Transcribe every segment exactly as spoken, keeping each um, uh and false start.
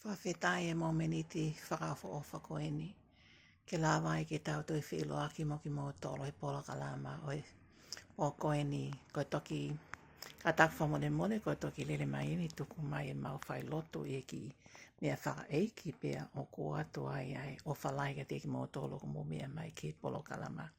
Fakafetaʻi e momeniti fakaʻofoʻofa ko eni. Ke lava ai ke tau toe feʻiloaki mo kimoutolu he polokalama ʻo e pō ko eni, ko e toki kātaki fakamolemole, ko e toki lele mai eni tuku mai ʻemau failotu ʻi he kiʻi meʻa fakaʻeiki pea ʻoku ʻoatu ai ʻa e ʻofa lahi kiate kimoutolu ʻoku mou meʻa mai ki he polokalama.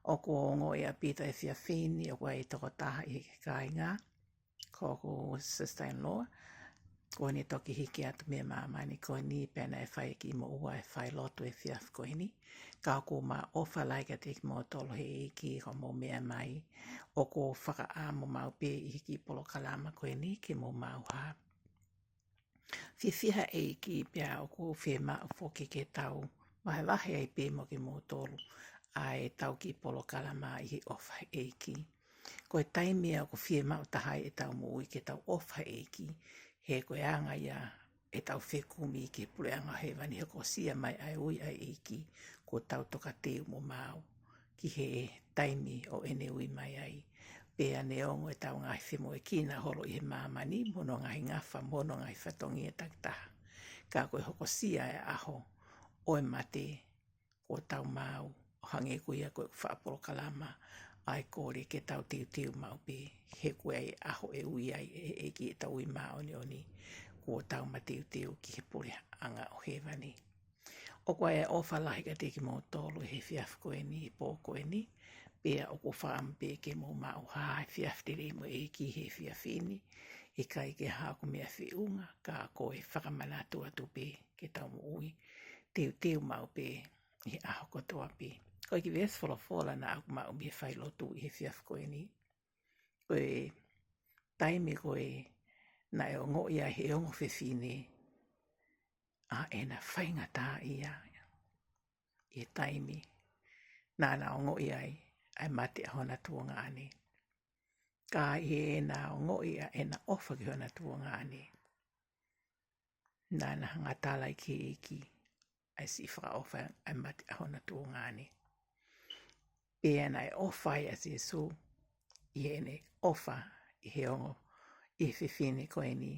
ʻOku ou ongoʻi ʻaupito he efiafi ni ʻoku ʻi ai e tokotaha ʻi he kāinga, ko hoku sister-in-law, ko eni toki hiki atu mei māmani ko eni pea naʻe fai ki moʻua e failotu he efiafi ko eni. Ka ʻoku ma ʻofa lahi kiate kimoutolu he ʻEiki ʻoku mou meʻa mai. ʻOku ou fakaʻamu maʻu pē ʻi he kiʻi polokalama ko eni ke mou maʻu ha fiefia he ʻEiki pea ʻoku ou fiemaʻu foki ke tau vahevahe ai pē mo kimoutolu ʻa ʻetau kiʻi polokalama ʻi he ʻofa he ʻEiki. Ko e taimi ʻoku fiemaʻu taha ai ʻetau moʻui ke tau ʻofa he ʻEiki, he ko e anga ia ʻetau fekumi ki he puleʻanga ʻo hēvani, hokosia mai ʻa e ui ʻa e ʻEiki kuo tau tokateu mo maau ki he taimi ʻo ʻene ui mai ai. Pea neongo ʻetau ngaahi femoʻuekina holo ʻi he māmani, mo hono ngaahi ngafa, mo hono ngaahi fatongia takitaha, ka ko e hokosia e ʻaho ʻo e mate, kuo tau maau, ʻo hangē ko ia ko e faʻa polokalama, ʻa e kole ke tau teuteu maʻu pē, he ko e ʻaho ʻe ui ai ʻe he ʻEiki ʻetau ui māʻoniʻoni, kuo tau mateuteu ki he puleʻanga ʻo hēvani. ʻOku ʻi ai e ʻofa lahi kiate kimoutolu he efiafi ko eni, he pō ko eni, pea ʻoku ou fakaʻamu pē ke mou maʻu ha efiafi lelei mo e ʻEiki he efiafi ni, ʻikai ke ʻi ai haʻaku meʻa feʻunga, ka ko e fakamanatu atu pē ke tau moʻui teuteu maʻu pē ʻi he ʻaho kotoa pē. Ko e kiʻi veesi folofola naʻa ku maʻu mei he failotu ʻi he efiafi ko eni, ko e taimi ko ē naʻe ongoʻi ai ʻe he ongo fefine ʻa ʻena faingataʻaʻia ʻi he taimi naʻa na ongoʻi ai ʻa e mate ʻa hona tuongaʻane. Ka ʻi heʻena ongoʻi ʻa ʻena ʻofa ki hona tuongaʻane, naʻa na hanga ʻo tala ki he ʻEiki ʻa e siʻi fakaʻofa ʻa e mate ʻa hona tuongaʻane. Pea naʻe ʻofa ai ʻa Sīsū ʻi heʻene ʻofa ʻi he ongo, ʻi he fefine ko eni,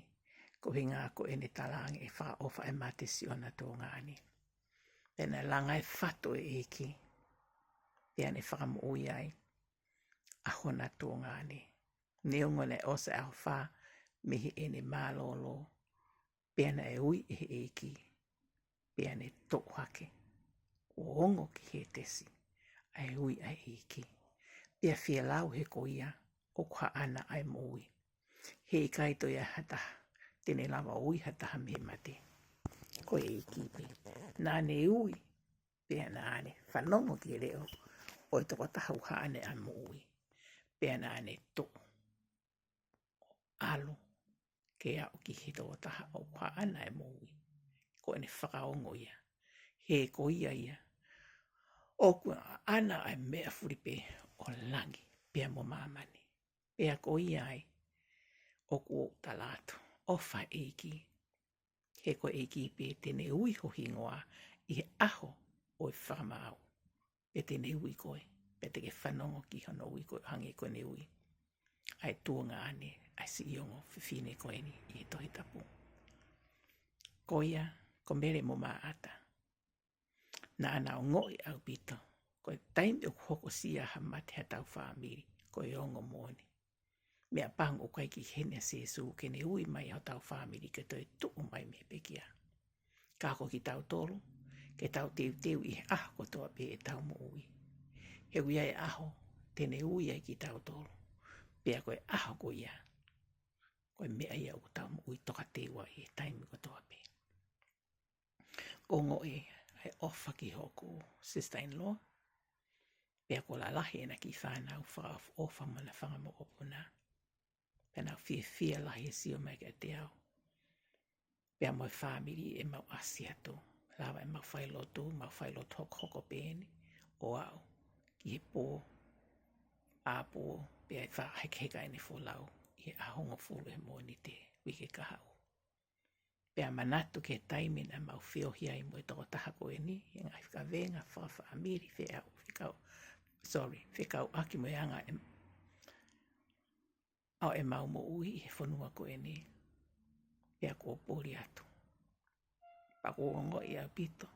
ko e ʻuhinga ko ʻene talaange ʻe fakaʻofa ʻa e mate siʻona tuongaʻane. Pea naʻe langa e fatu ʻe he ʻEiki, pea ne fakamoʻui ai ʻa hona tuongaʻane. Neongo naʻe ʻosi e ʻaho fā mei heʻene mālōlō, pea naʻe ui ʻe he ʻEiki, pea ne toʻo hake, ʻo ongo ki Hētesi ʻa e ui ʻa e ʻEiki. Pea fie lau he ko ia ʻoku haʻana ʻa e moʻui. He ʻikai toe ʻi ai ha taha te ne lava ʻo ui ha taha mei he mate, ko e ʻEiki pē. Naʻa ne ui, pea naʻa ne fanongo ki he leʻo ʻo e tokotaha ʻoku haʻana ʻa e moʻui, pea naʻa ne toʻo, ʻalu ke aʻu ki he tokotaha ʻoku haʻana e moʻui, ko ʻene fakaongo ia. He ko ia ia ʻoku ʻaʻana ʻa e meʻa fulipē ʻo langi pea mo māmani. Pea ko ia ai ʻoku ou tala atu, ʻofa ʻEiki, he ko e ʻEiki pē te ne ui ho hingoa ʻi he ʻaho ʻo e fakamaau. Pea te ne ui koe, pea te ke fanongo ki hono ui koe, hangē ko ʻene ui ʻa e tuongaʻane ʻa e siʻi ongo fefine ko eni ʻi he Tohi Tapu. Ko ia, ko Mele mo Māʻata, naʻa na ongoʻi ʻaupito ko e taimi ʻoku hokosia ha mate ha tau fāmili, ko e ongo moʻoni. Meʻapango ʻoku ʻikai ke ʻi heni ʻa Sīsū ke ne ui mai hotau fāmili ke toe tuʻu mai mei he pekia. Ka ko kitautolu, ke tau teuteu ʻi he ʻaho kotoa pē ʻetau moʻui. He ʻoku ʻi ai e ʻaho te ne ui ai kitautolu. Pea ko e ʻaho ko ia, ko e meʻa ia ʻoku tau moʻui tokateu ai he taimi kotoa pē. ʻOku ou ongoʻi e ʻofa ki hoku sister-in-law. Pea kuo lalahi ʻena kiʻi fānau fakaʻofoʻofa mo ʻena fanga mokopuna. Pea naʻa ku fiefia lahi he sio mai kiate au. Pea mo e fāmili ʻemau ʻasi atu. Lava ʻemau failotu, mau failotu hokohoko pē eni, ʻo aʻu ki he pō ʻapō, pea ʻe fakahekeheka ʻene folau ʻi he ʻaho hongofulu ʻo e Mōnite, uike kahaʻu. Pea manatu ki he taimi naʻa mau feohi ai mo e tokotaha ko eni, he ngaahi fakavenga fakafāmili, fekau, fekau, sorry, fekauʻaki mo e anga ʻe, ʻo ʻemau moʻui ʻi he fonua ko eni. Pea kuo u puli atu. Pea ʻoku ou ongoʻi ʻaupito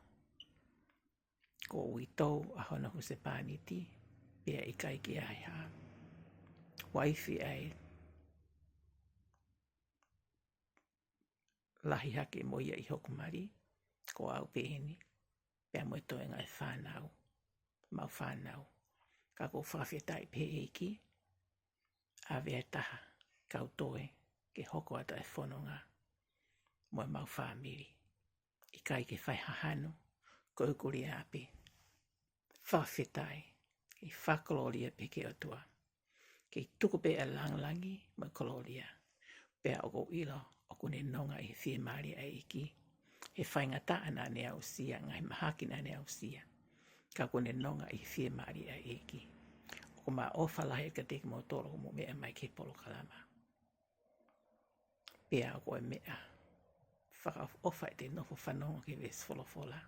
ko e uitou ʻa hono husepāniti, pea ʻikai ke ʻi ai ha uaifi ʻe lahi hake mo ia ʻi hoku mali, ko au pē eni, pea mo e toenga ʻo e fānau, mau fānau. Ka ʻoku ou fakafetaʻi pē ʻEiki, ʻave ʻa e taha kau toe ke hoko atu ʻa e fononga mo ʻemau fāmili. ʻIkai ke fai ha hanu, ko e kolōlia pē. Fakafetaʻi, ke fakakolōlia pē ki he ʻOtua. Ke tuku pē ʻa e lāngilangi mo e kolōlia. Pea ʻoku ou ʻilo ʻoku ne nonga ʻi he fiemālie ʻa e ʻEiki. He faingataʻa naʻa ne aʻusia, ngaahi mahaki naʻa ne aʻusia, ka ʻoku ne nonga ʻi he fiemālie ʻa e ʻEiki. ʻOku ma ʻofa lahi kiate kimoutolu ʻoku mou meʻa mai ki he polokalama. Pea ko e meʻa fakaʻofa ʻete nofo fanongo ki he veesi folofola,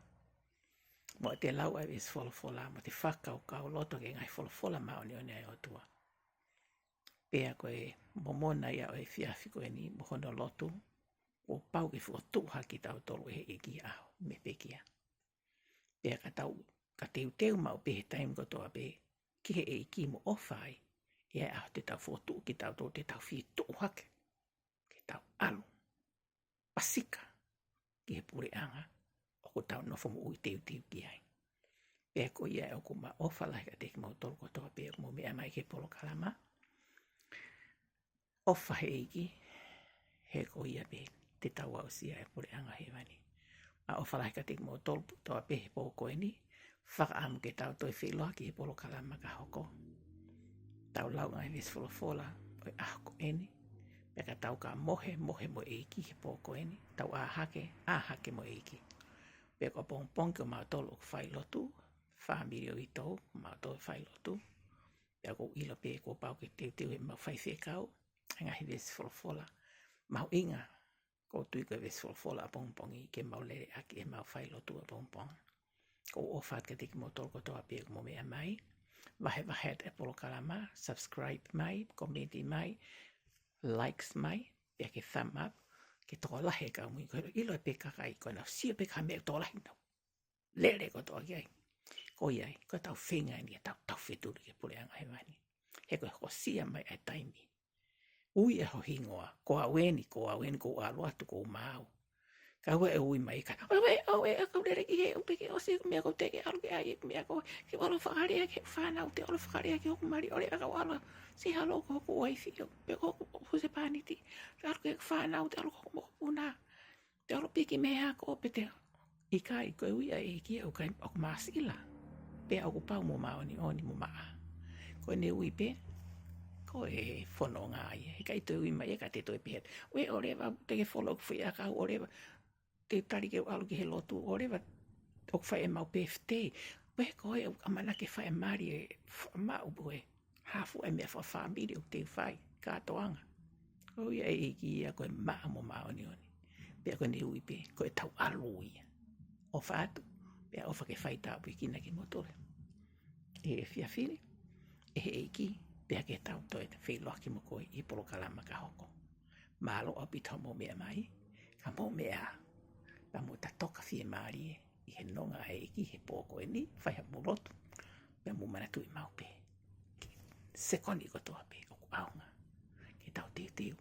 mo ʻete lau ʻa e veesi folofola, mo ʻete fakakaukauloto ki he ngaahi folofola māʻoniʻoni ʻa e ʻOtua. Pea ko e momona ia ʻo e efiafi ko eni mo hono lotu, kuo pau ke fokotuʻu hake kitautolu ʻe he ʻEiki ʻi he ʻaho mei he pekia. Pea ka tau, ka teuteu maʻu pē he taimi kotoa pē ki he ʻEiki mo ʻofa ai, ʻe ʻi ai e ʻaho te tau fokotuʻu kitautolu, te tau fie tuʻu hake, ke tau ʻalu pasika ki he puleʻanga ʻoku tau nofo moʻui teuteu ki ai. Pea ko ia ʻoku ma ʻofa lahi kiate kimoutolu kotoa pē ʻoku mou meʻa mai ki he polokalama. ʻOfa he ʻEiki, he ko ia pē te tau aʻusia e puleʻanga hēvani. Ma ʻofa lahi kiate kimoutolu kotoa pē he pō ko eni, fakaʻamu ke tau toe feʻiloaki he polokalama ka hoko. Tau lau ngaahi veesi folofola ʻo e ʻaho ko eni, pea ka tau ka mohe, mohe mo e ʻEiki he pō ko eni, tau ʻā hake, ʻā hake mo e ʻEiki. Pea ko e pongipongi ko mautolu ʻoku fai lotu, fāmili ʻo uitou, ko mautolu fai lotu. Pea ʻoku ou ʻilo pē kuo pau ke teuteu heʻemau faifekau ʻa e ngaahi veesi folofola mahuʻinga. ʻOku ou tui ko e veesi folofola ʻapongipongi ke mau lele ʻaki ʻemau fai lotu ʻapongipongi. ʻOku ou ʻofa atu kiate kimoutolu kotoa pē ʻoku mou meʻa mai. Vahevahe atu e polokalama, subscribe mai, komeni mai, likes mai, pea ke thumb up, ke tokolahi e kau mui. Ko e ʻilo pē kakai ko ē nau sio pē ki ha meʻa tokolahi nau lele kotoa ki ai. Ko ia ai, ko ʻetau feinga eni ʻetau taufetuli ki he puleʻanga hēvani. He ko e hokosia mai ʻa e taimi, ui ʻa ho hingoa, ko au eni, ko au eni, ʻoku ou ʻalu atu, ʻoku ou maau. Ka ʻoua ʻe ui mai ka, ʻoua ʻe, ʻoua ʻe, ʻoua ʻe kau lele ki he, ʻoua ʻe ke ʻosi, meʻa ʻoku te ke ʻalu ki ai, meʻa ko, ke ʻalu ʻo fakalea ki he fānau, te ʻalu ʻo fakalea ki hoku mali, ʻoua ʻe kau ʻalu, si halo ko hoku uaifi, pe ko hoku husepāniti, te ʻalu ki he fānau, te ʻalu ko hoku mokopuna. Te ʻalu piki mei he ako pe te ʻikai, ko e ui ʻa e ʻEiki ʻoku ʻikai, ʻoku māsila. Pea ʻoku pau mo māʻoniʻoni mo maʻa. Ko ʻene ui pē, ko e fononga ia. He ʻikai toe ui mai ia ka te toe pehē atu, ʻoua ʻe ʻoleva, te ke folo ʻeku faiʻakau, ʻoleva, te u tali ke u ʻalu ki he lotu, ʻoleva, ʻoku fai ʻemau birthday. Pea ko e ʻamanaki ke fai e mali ʻe f-, maʻu pē ʻe hafu e meʻa fakafāmili ʻoku te fai, kātoanga. Ko ia ʻa e ʻEiki ia ko e maʻa mo māʻoniʻoni. Pea ko ʻene ui pē, ko ʻetau ʻalu ia. ʻOfa atu, pea ʻofa ke fai tāpuekina kimoutolu ʻe he efiafi ni, ʻe he ʻEiki, pea ke tau toe feʻiloaki mo koe ʻi he polokalama ka hoko. Mālō ʻaupito hoʻomou meʻa mai, ka mou meʻa ā, pea mou tatoka fiemālie ʻi he nonga ʻa e ʻEiki he pō ko eni, fai haʻamou lotu, pea mou manatuʻi maʻu pē ki he sekoni kotoa pē ʻoku ʻaonga ke tau teuteu.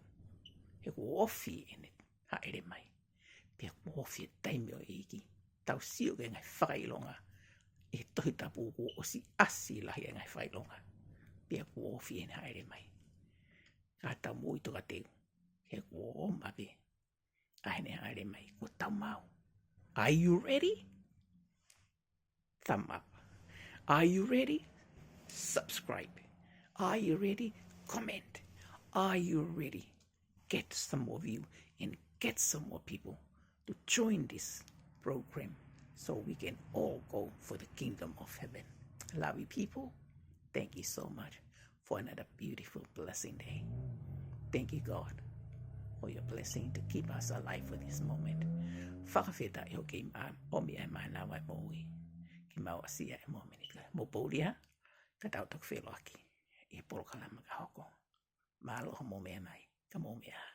He kuo ofi ʻene hāʻele mai. Pea kuo ofi e taimi ʻo e ʻEiki. Tau sio ki he ngaahi fakaʻilonga ʻi he Tohi Tapu, kuo ʻosi ʻasi lahi e ngaahi fakaʻilonga. Pea kuo ofi ʻene hāʻele mai. Ka tau moʻui tokateu. He kuo ʻomai pē ʻa ʻene hāʻele mai, kuo tau maʻu. Are you ready? Thumb up. Are you ready? Subscribe. Are you ready? Comment. Are you ready? Get some more view and get some more people to join this program so we can all go for the kingdom of heaven. Love you people. Thank you so much for another beautiful, blessing day. Thank you, God, for your blessing to keep us alive for this moment. Fakafetaʻi hoʻo kei ʻomi ʻa e mānava ʻo e moʻui ke mau aʻusia e momeniti. Mou poulia, ka tau toki feʻiloaki ʻi he polokalama ka hoko. Mālō hoʻomou meʻa mai, ka mou meʻa ā.